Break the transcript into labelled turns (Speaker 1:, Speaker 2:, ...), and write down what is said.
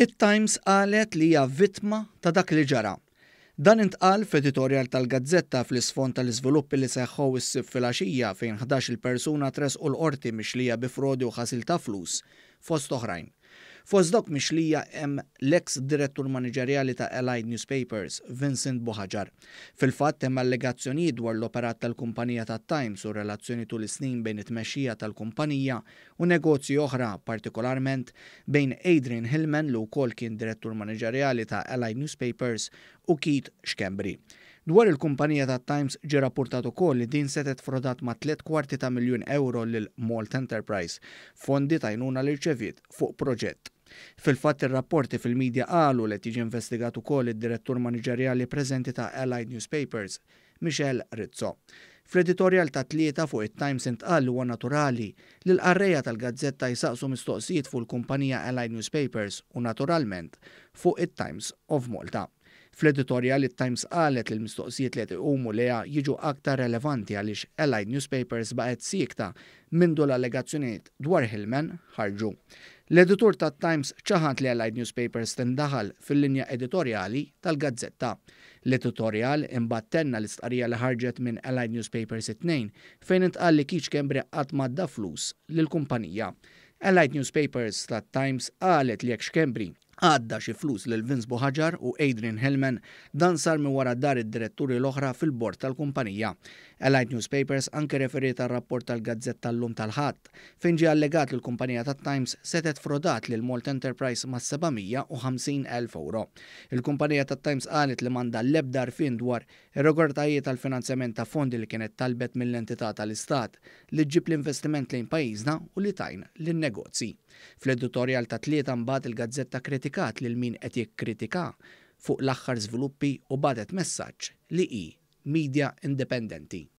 Speaker 1: It-Times qalet li hija vittma ta' dak li ġara. Dan intqal f'editorjal tal-gazzetta fl-isfond tal-iżviluppi li seħħew is-Sibt filgħaxija fejn 11-il persuna tressqu l-Qorti mixlija bi frodi u ħasil ta' flus fost oħrajn. Fost dawk mixlija hemm l-eks Direttur Maniġerjali ta' Allied Newspapers, Vincent Buhagiar. Fil-fatt hemm allegazzjonijiet dwar l-operat tal-kumpanija tat-Times u r-relazzjoni tul is-snin bejn it-tmexxija tal-kumpanija u negozji oħra, partikolarment bejn Adrian Hillman li wkoll kien Direttur Maniġerjali ta' Allied Newspapers u Keith Schembri. Dwar il-kumpanija tat-Times ġie rappurtat ukoll li din setgħet frodat ma' 7/4 ta' miljun ewro lil Malt Enterprise, fondi t'għajnuna li rċeviet fuq proġett. Fil-fatt ir-rapporti fil-midja qalu li qed jiġi investigat ukoll id-Direttur Maniġerjali preżenti ta' Allied Newspapers, Michel Rizzo. Fl-editorjal tat-Tlieta fuq it-Times intqal li huwa naturali li l-qarrejja tal-gazzetta jsaqsu mistoqsijiet fuq il-kumpanija Allied Newspapers u naturalment fuq it-Times of Malta. Fl-editorjal it-Times qalet li l-mistoqsijiet li qed iqumu lejha jiġu aktar relevanti għaliex Allied Newspapers baqgħet siekta mindu l-allegazzjonijiet dwar Hillman ħarġu. L-editur tat-Times ċaħad li Allied Newspapers tindaħal fil-linja editorjali tal-gazzetta. L-editorjal imbagħad tenna l-istqarrija li ħarġet minn Allied Newspapers it-Tnejn fejn intqal li Keith Schembri qatt m'għadda flus lill-kumpanija. Allied Newspapers tat-Times qalet li jekk Schembri għadda xi flus lil Vince Buhagiar u Adrian Hillman, dan sar minn wara dar id-diretturi l-oħra fil-bord tal-kumpanija. Allied Newspapers anke referiet għar-rapport tal-gazzetta Llum tal-Ħadd, fejn ġie allegat li l-kumpanija tat-Times setgħet frodat lil Malt Enterprise ma' 750,000 ewro. Il-kumpanija tat-Times qalet li m'għandha l-ebda għarfien dwar irregolaritajiet għall-finanzjament ta' fondi li kienet talbet mill-entità tal-Istat li ġġib l-investiment lejn pajjiżna u li tgħin lin-negozji. Fl-editorjal tat-Tlieta mbagħad il-gazzetta kritikat lil min qed jikkritika fuq l-aħħar żviluppi u bagħtet messaġġ li hi media indipendenti.